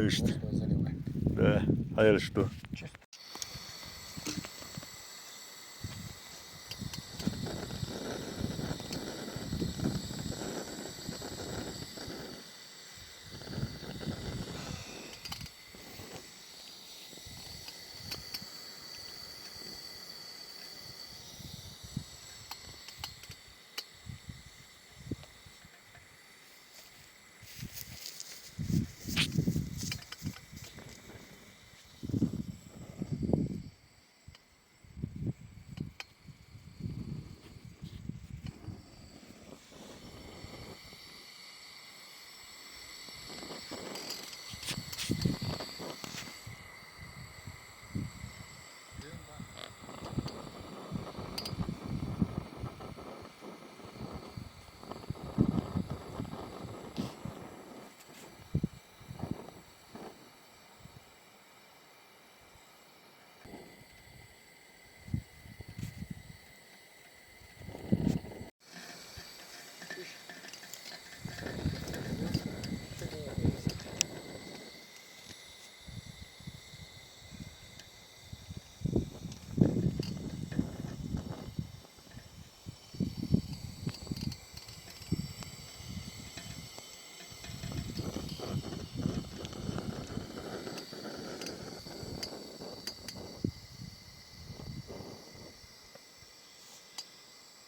Иштта. Да, хьаьраш ду.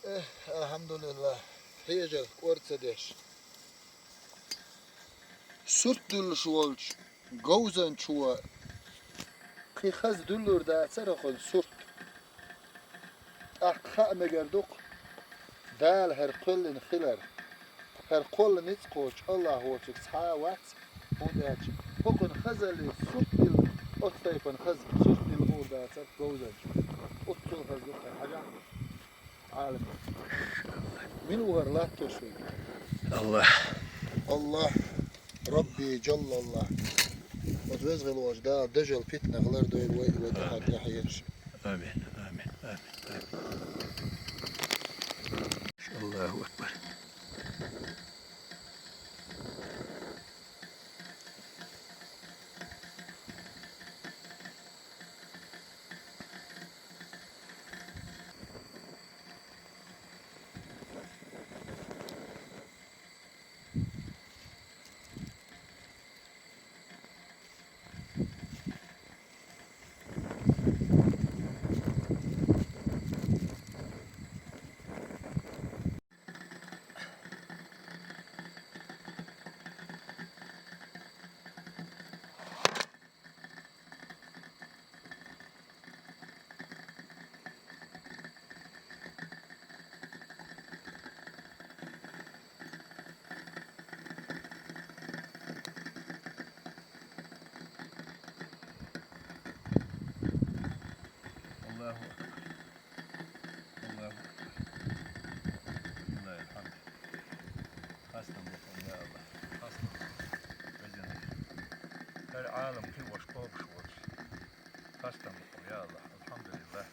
Эх, алхьамдулиллах, хьежар кӀор ца деш. Сурт дуьллуш волчу говзанчо кхин хаза дуьллур дацара хӀокхуьнан сурт. ТӀаккха хаа мегар ду-кх Дала хӀара кхоьллина хилар. ХӀара кхолла ницкъ кхочу АллахӀ воцург цхьа а вац, хӀунда аьлча хӀокхуьнан хазаллин сурт дилла, оцу тайпана хаза сурт дилла хуур дацара говзанчо. Оццул хаза ду-кх хӀара, хьажахь. Ӏалам. Мила ву хӀара латтош верг? АллахӀ. АллахӀ. Рабби Джаллаллах. Оцу веза гӀелволчу Дала дажал питанах лардойла вай, вай тӀаьхьа тӀаьхьа ерш. Амин, амин, амин, амин. АллахӀу акбар. Аллаху акбар. Аллаху акбар. Лиллахил хьамд. Хастам бу хьуна, я Аллах. Хастам бу хьуна. Везан. Хар Ӏалам кхин ваша кхобуш волчу. Хастам бу хьуна, я Аллах. Алхьамдулиллах.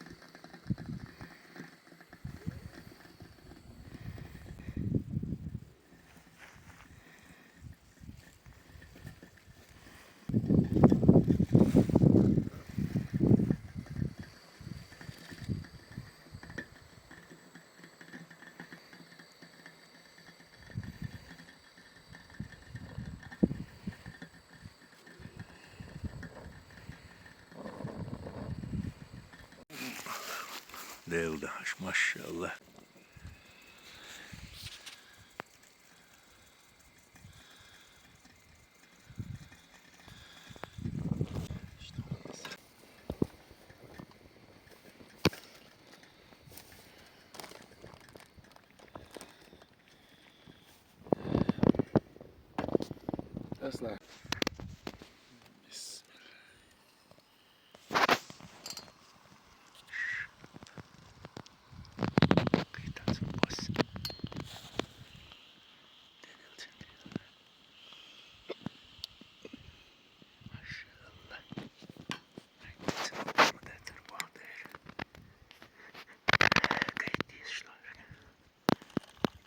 Делан дахьаш, машалла. Аслан. Бисмилла.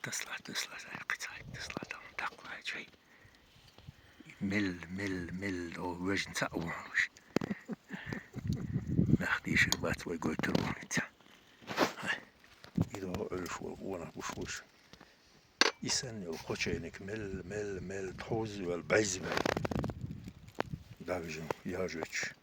Тасла, тасла, кхицай, тасла, там, такла, чай. Мел, мел, мел, о, вежен ца вон уж. Нах дийшир бац вай гойтур вон ца. Ай. Идо өлш вол, вон буш вуш. Исан йол кхо чайник мел, мел, мел, тхоз вел, байз вел. Дагжин, яжеч.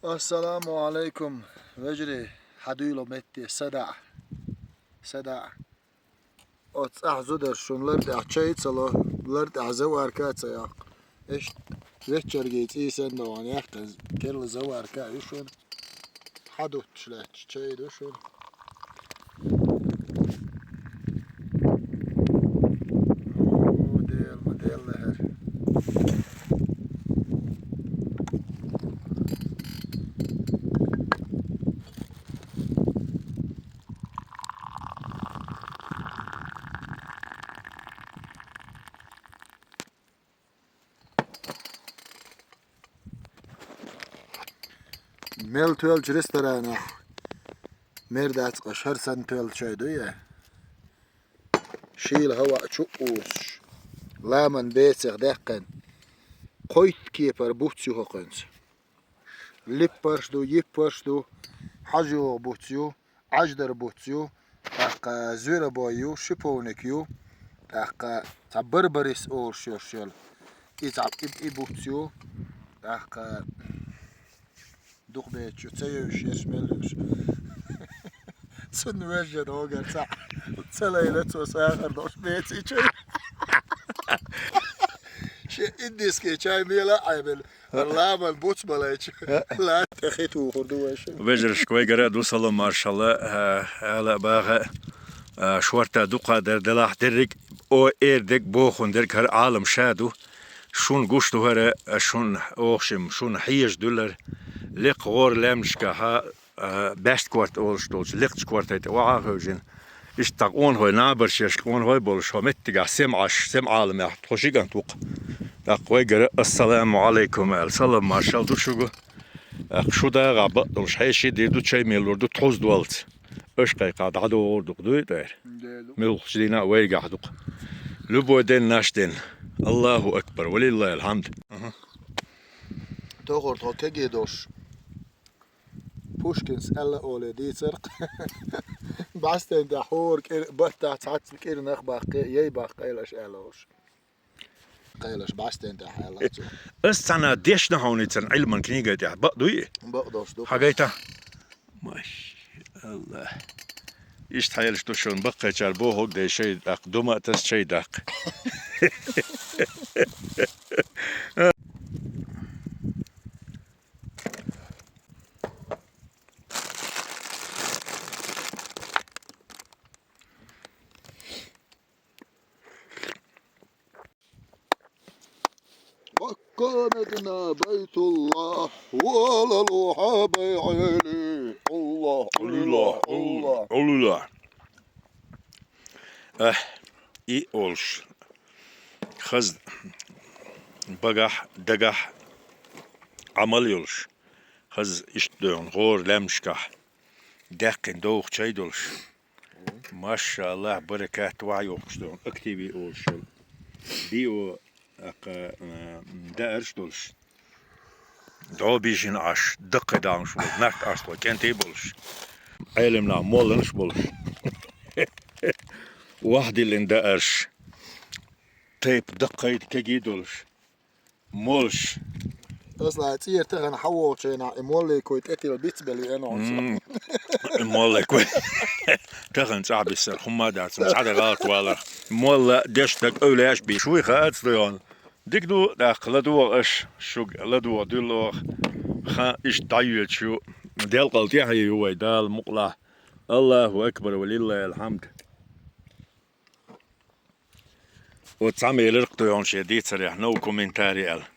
Ассаламу алейкум, вежарий, хьан дуьйло метте, садаӀа, садаӀа. Оцу цӀахь зударш шуна лар тӀехь чай ца ло, лар тӀехь заварка а ца яккха. Иштта веччаргий цӀийсан догӀан яьккхина, керла заварка а ю шуна. Хьан дуттуш лаьтташ чай ду шуна. О, Дела, ма Дела лахьара. Мел тоьллачу ресторанехь мер дац, къа шар санна тоьлла чай дуй? Шийла хӀаваъ чу а уьссуш, ламан бецех даьккхина, кхойтта кепара буц ю хӀокхуьнца. Липпарш ду, йиппарш ду, хьажа йогӀу буц ю, Ӏаждар буц ю, тӀаккха зверобой ю, шиповник ю, тӀаккха цхьа барбарис олуш йолуш йолу. И цхьа и, и буц ю, тӀаккха дукха бецаш ю, ца йевзаш ерш мел йолуш. Цунна вежа догар цхьаъ. Ца лайна цо сахар долуш беций чай. Шен индийский чай мела а Ӏемина. Ламан буц балайча, ла тӀе хи тухур ду вайша. Вежаршка вайгара а ду салам маршалла, а, ала а баха, а, шорта дукха дар делахь дерриг, о, эр дерг, бохун дерг хӀара Ӏалам ша ду. Шун гуш ду хӀара, а, шун охшим, шун хьежа дуьллар. Лекха гӀора лаьмнашкахьа, а, баьшта корта олуш долчу лекхачу кортан тӀе охьа а хевшина. Иштта тхан къонахой, набарш ерш къонахой болуш, хӀо меттигахь сема Ӏаш, сема Ӏаламехь тхо ши кӀант ву-кх. ТӀаккха вайгара ассаламу Ӏалайкум аьлла, салам маршалла ду шуьга. ТӀаккха шу дагӀахь бакъдолуш хьеший дийр ду, чай меллур ду тховза доллаца. Аша кхайкхахь дӀадогӀур ду-кх, дуй тӀера? Муьлххачу дийнахь а вайгахь ду-кх. Любой ден наш ден. Аллаху акбар, валиллахил хьамд. Аха. Тохур тхо кегий долуш. Пушкинс аьлла олий дийцар-кх. БӀаьстен тӀехь хӀора кӀир-, баттахь цхьацца кӀирнах баккхий, яй баккхийла аша аьлла олуш. Кхелаш бӀаьстен тӀехь аьлла цо. Ас цхьана дешна хьуна царна Ӏилман книгай тӀехь. Бакъ дуй? Бакъ долуш ду. Хьагайта? Машалла. Иштта хьелаш ду шуна баккхайчара бохург дей шай даккха, дума а таса чай даккха. Makka Medine Байтулла, валалуха байгӀели. Аллах, Аллах, Аллах. Аллах. Э, и олуш. Хаза багахь, дагахь Ӏамал йолуш. Хаза иштта доьгӀна гӀора лаьмнашкахь. Даьккхина довха чай долуш. Машаллах, баракат, вахь йохуш долу, активи олуш йолу. Дио, аккха, а, даарш долуш. ДӀо бижина Ӏаш, даккхий даьллаш болу, нарт Ӏаш долу, кӀентий болуш. Ӏелам нах, молланаш болуш. Вахь диллина даарш. Тайп даккхий кегий долуш. Молуш. Аса цӀера тахана хьан волчу хенахь и молликой тӀетилла бицбелла веана оцу. М. И молликой. Тахана цӀахь биссар хӀумма а дац, цхьа де гӀалат валарх. Молла деш стаг къевлеш бийш вуй хаац ду йоӀна. Дика ду, тӀаккха ладогӀа аша, шуьга ладогӀа дуьллу оха. Хан иштта дӀайоьдуш ю. Делкъал тӀаьхье ю вай, Дала мукъалахь. Аллаху акбар ва лиллахил хьамд. Оцу цхьа мелар кху тойгӀанаш шен дийцарехь, новый комментарий аьлла.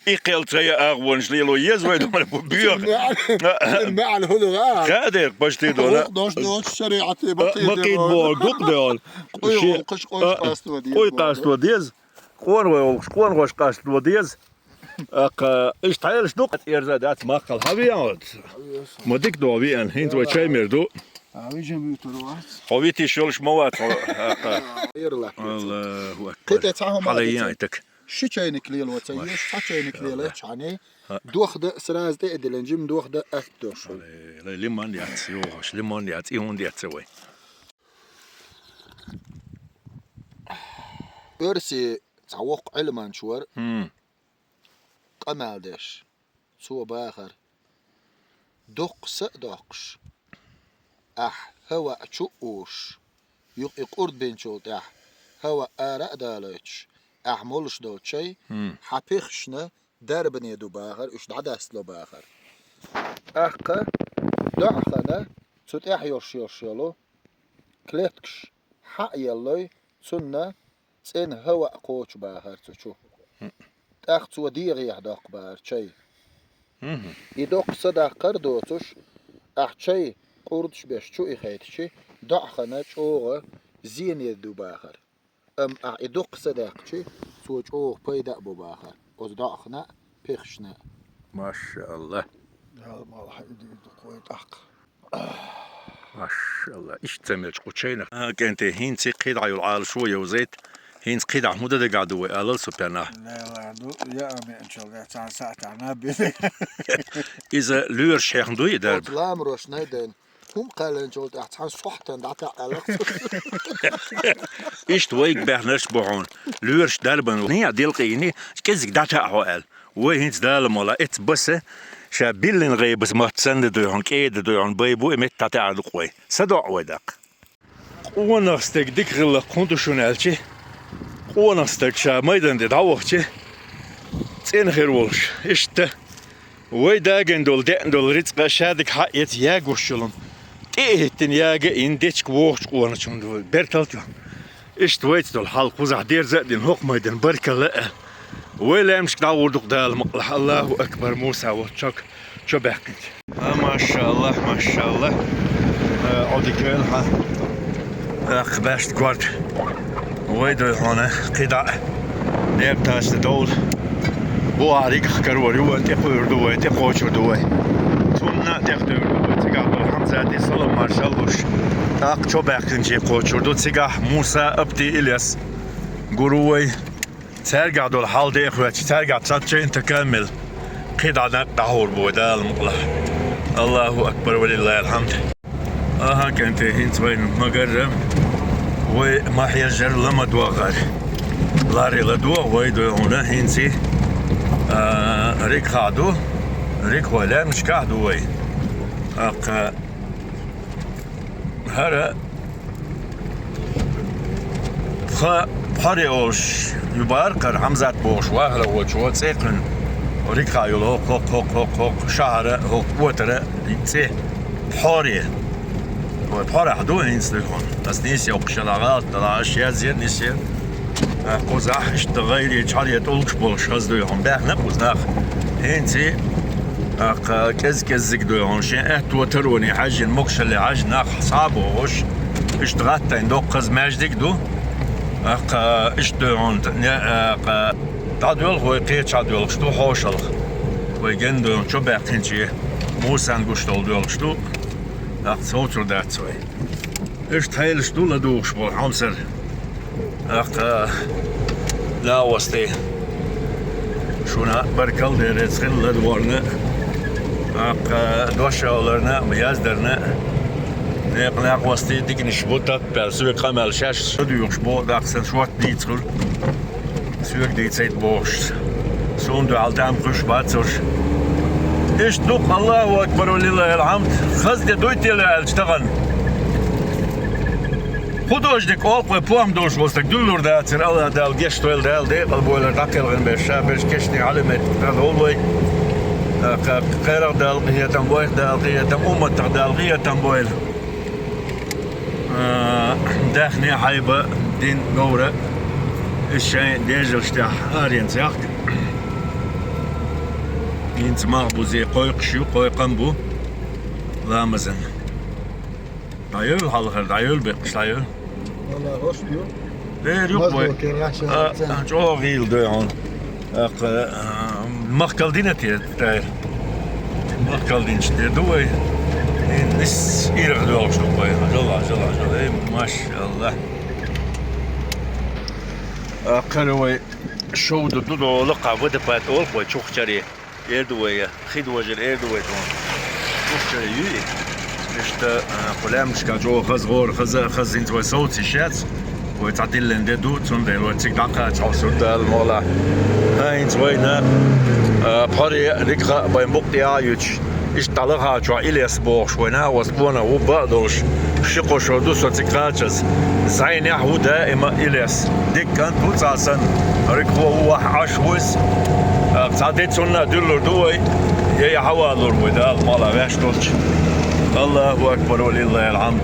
И кхел ца яа агӀонаш лело еза вай, думаю, бу боьха. Цуьнан маьӀна хӀун ду ваьа? Хадерг пашти дона. Дош доцу шариӀате бакъийна бакъийна боху, дукха де он. Къой гӀуллакхаш къойш къасто деза. Къой къасто деза. Къонахой гӀуллакхаш къонахош къасто деза. Аккха, иштта хьелаш ду-кх. Эрза дац, махкал хьан веана оцу? Ма дика догӀу веана, хӀинца вай чай мер ду. А, вижа вуьйтур вац. Хьо витиш йолуш ма вац хьо, аккха. Аллаху акбар. Кхин тӀе цхьа хӀума хьала а ен деций? Айтак. Ши чайник лело ца еш, цхьа чайник лело чхьаний. Дохда сразу тӀе а дилина, жима дохда атта дош. Лай, лай, лимон яц, йохаш, лимон яц, и хӀунда яц вай? Оьрси цхьа воккха Ӏилманча вара. Хм. Къамел деш, цо бахара: «Доккха са а доккхуш, ахь хӀаваъ чу а уьйш, юха и къурд бинчул тӀаьхьа хӀаваъ ара а далойтуш, ахь молуш долу чай хьан пихшна дарбане ду», — бахара, уьш дӀадастало бахара. ТӀаккха доӀахана цу тӀехь йолуш йолуш йолу клеткаш хьаъ еллой, цунна цӀена хӀаваъ кхочу бахара цу чу. ТӀаккха цо дегӀехьа доккху бахара чай. И доккха са даккхар а доцуш, ахь чай къурдаш беш чу ихайтичи, доӀахана чӀогӀа зене ду бахара. Амма ахь и доккха са даьккхичи, цо чӀогӀа пайда а бу бахара. Оцу доӀахана а, пехашна а. Машалла. Дала мала хьайди дукхой тӀаккха. Машалла, иштта ца мелча кху чайнах. А, кӀентий, хӀинца кхидӀа йолу Ӏалашо йовзийта. ХӀинца кхидӀа хӀун дан дагахь ду вай, алал со пенах? Лела ду, я амиъначул де цхьана сахьтехь наб били. Иза лоьраш хьехна дуй и дарба? Оцу ламарошна ден. ХӀума кхаьллинчул тӀаьхьа цхьана сохьтана дӀатаӀа аьлла. Иштта вайга баьхнарш бу хьуна. Лоьраш дарбан неӀ дилкъийни, кӀезиг дӀатаӀа хьо аьлла. Вай хӀинца Дала мала эцу баса, ша биллина гӀайбаза мотт санна дуй хьуна, кӀеда дуй хьуна, бай бу и метта дӀатаӀар ду-кх вай. Са доӀа вай даккха. Къонах стаг дика гӀиллакх хӀун ду шуна аьлчи, къонах стаг ша майдан тӀе дӀавахчи, цӀена хир волуш, иштта. Вай дагийна долу, деана долу рицкъа ша дика хьаэца ягуш йолу. ТӀе а хӀиттина яга а йина дечка вогӀучу къонахчунна ду, бертал тӀе. Иштта вайца долу хьал кхузахь дерза а дина, хӀокху майдан баркалла а. Вай лаьмнашка дӀагӀур ду-кх Дала мукъалахь. Аллаху акбар, Муса вот чок, чо баьккхинчи. А, машалла, машалла. Э, Ӏодика хьан. Ах, баьшта корта. Вай дуй хьуна, кхидӀа а. Небташна довла. Бухахь ригах карор ю вай, тӀекхуьур ду вай, тӀекхочур ду вай. Цунна а тӀехдевр ду вай, цигахь долу Хьамзате салам маршалла луш. ТӀаккха чо баьккхинче кхочур ду, цигахь Муса, Апти, Ильяс гур ву вай. Цаьргахь долу хьал де а хоьттуш, цаьргахь цхьацца чайна така а мелла, кхидӀа накъ дӀахьур бу вай Дала мукъалахь. Аллаху акбар, ва лиллахил хьамд. Аха, кӀентий, хӀинца вайна ма-гарра, вай ма хьежжара ла ма догӀара. Ларри ладогӀа вай дуй хьуна, хӀинций, а, ригахь ду, ригахь вай лаьмнашкахь ду вай. ТӀаккха хӀара Кхы Пхьоре олуш ю бара кхара, Хьамзат бохуш вахара гӀочо цӀе кхуьнан. Рикха йолу хӀокху, хӀокху, хӀокху, хӀокху, хӀокху шахьара, хӀокху котара цӀе. Пхьоре. Вай Пхьорахь ду хӀинца дуй хьуна. Ас нийса йоккхуш елахь, гӀалат далахь, аша язъе, нисъе. Кхузахь иштта гӀайре чхьаре тӀулгаш болуш хаза дуй хьуна. Баьхна кхуза нах. ХӀинца а, кху кӀез-кӀеззиг дуй хьуна, шен аьтто тароне хьаьжжина, могушалле хьаьжжина нах схьа а бохуш, иштта гӀаттайна доккха хаза маьждиг ду. А, кху иштта дуй хьуна, не, а, кху дӀадоьлху вай кхечахьа доьлхуш ду хьошалгӀа. Вай генна дуй хьуна чо баьккхинче, Мусан гуш долу доьлхуш ду. ТӀаккха совцур дац вай. Иштта хьелаш ду ладугӀуш болу хьомсара. ТӀаккха, НагӀостий, шуна баркалла дерриг хила ладогӀарна. ТӀаккха дош а оларна, яздарна. Некъ НагӀостий диканаш бу таппаьлла, соьга къамел шаьш ладуьйгӀуш бу, тӀаккха сан шорта дийца хуьлу. Соьга дийцийта бохуш. Суна дуьхьал тӀам кхуьйсуш бацарш. Иштта ду-кх, Аллаху акбар, ва лиллахил хьамд. Хаза де дуй те аьлча тахана. Художник олу-кх вай, похӀма долуш волу стаг, дуьллур дацара, Аллах Дала гечдойла, Дала декъала бойла дӀакхелхина берш, ша берш кешне хьалимет хьалховла вай. Кхе-, кхерах Дала къинхетам, вайх Дала къинхетам, умматах Дала къинхетам бойла. А, даьхни, хьайба, дин, говра, иза шайн дежалш тӀехь аренца яхка. ХӀинца малхбузе кхойкхуш ю, кхойкхам бу ламазан. ДӀайойла хьалхара, дӀайойла беккъаш, дӀайойла. Валла, хӀош ю. Бер юкъа вай. Мазло кер ваьхьча А, цен. А, чӀогӀа гӀийла дуй хьуна. ТӀаккха, а, махкал дина те, тӀера? Махкал динчу тӀера ду вай. И нис ирах доьлхуш ду вай. Жала, жала, жала. Эй, машалла. А, кхара вай шовда ду долу кху водопад олу вай чухчаре. Эр ду вай, хи дожар эр ду вай тхуна. Чухчаре юй. Иштта, а, кху лаьмнашкахь чӀогӀа хаза гӀора, хаза, хаза хӀинца вай совцийша яц. Вай цхьа диллина де ду, цундела вай цига дӀакхача хьовсур Дала мукъалахь. ХӀа, хӀинца вайна, а, Пхьоре, Рикха а байн букъ тӀе а юьтуш, иштта дӀалахьа чохь Илес бохуш, вай нагӀост бонах ву бан а долуш, ши-кхо шо ду со цига кхачаза. Зайнехь ву даима Илес. Дика кӀант ву цхьа санна, Рикхо ву вахь Ӏаш ву иза. А, цхьа де цунна а дуьллур ду вай, я и хьавалур вай Дала мукъалахь ваьш долчу. Аллаху акбар, ва лиллахил хьамд.